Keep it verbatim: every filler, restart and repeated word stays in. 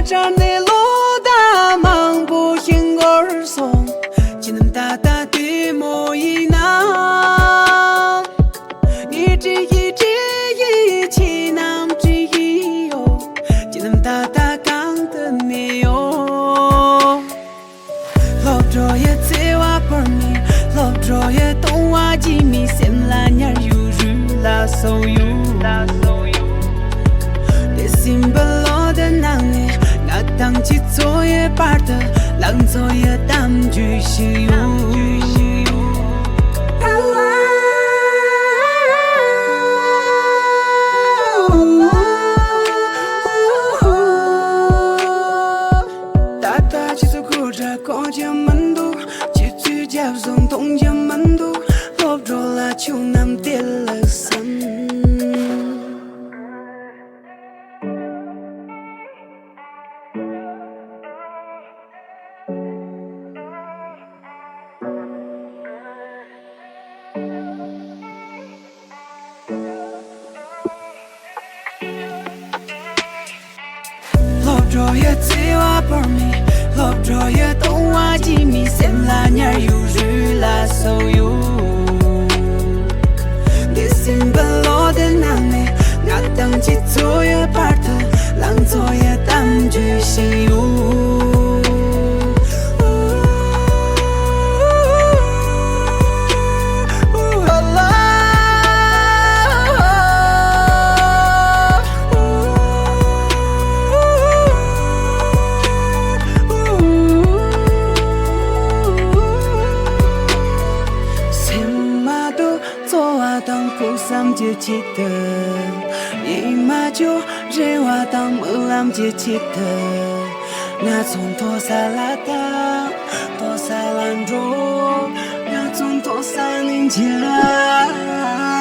ཆར་ནས་ལོ་ཟླ་མང་པོ་ཞིག་འགོར་སོང་། ཁྱེད་རྣམས་ད་ལྟ་བདེ་མོ་ཡིན་ནམ། ངས་བྲིས་ཡི་བྲིས་ཡི་ཁྱེད་རྣམས་བྲིས་ཡི་ཡོད། ཁྱེད་རྣམས་ད་ལྟ་གང་དུ་གནས་ཡོད། སློབ་གྲོགས་ཡི་བརྩེ་བ་བོར་མི། སློབ་གྲོགས་ཡི་གཏོང་བ་སྦྱིན་མི། སེམས་ལ་ཉར་ཡོད་རུས་ལ་སོགས་ཡོད། འདས་ཟིན་པའི་ལོ་ཟླའི་ནང་ནས། ང་དང་ཁྱེད་ཚོ་ཡི་བར་དུ་ལང་ཚོ་ཡི་གཏམ་རྒྱུད་ཤིག་ཡོད། ད་ལྟ་ཁྱེད་ཚོ་སྐུ་དྲག་གོ་རྒྱུ་མི་འདུག་ཁྱེད་ཚོའི་རྒྱབ་བཟུང་གཏོང་རྒྱུ་མི་འདུག་སློབ་གྲོགས་ལ་ཁྱོད་རྣམས་བདེ་ལེགས་སམ། སློབ་གྲོགས་ཡི་བརྩེ་བ་བོར་མི། སློབ་གྲོགས་ཡི་གཏོང་བ་སྦྱིན་མི། སེམས་ལ་ཉར་ཡོད་རུས་ལ་སོགས་ཡོད། འདས་ཟིན་པའི་ལོ་ཟླའི་ནང་ནས། ང་དང་ཁྱེད་ཚོ་ཡི་བར་དུ་ལང་ཚོ་ཡི་གཏམ་རྒྱུད་ཤིག་ཡོད། སེམས་མ་དུ་འཚོ་བ་དང་ཕུགས་བསམ་གྱི་ཆེད་དུ། ཉི་མ་ཅོ་རེ་བ་དང་སྨོན་ལམ་གྱི་ཆེད་དུ། ང་ཚོ་མཐོ་ས་ལ་ལྟ། མཐོ་ས་ལ་འགྲོ། ང་ཚོ་མཐོ་ས་ནས་མཇལ།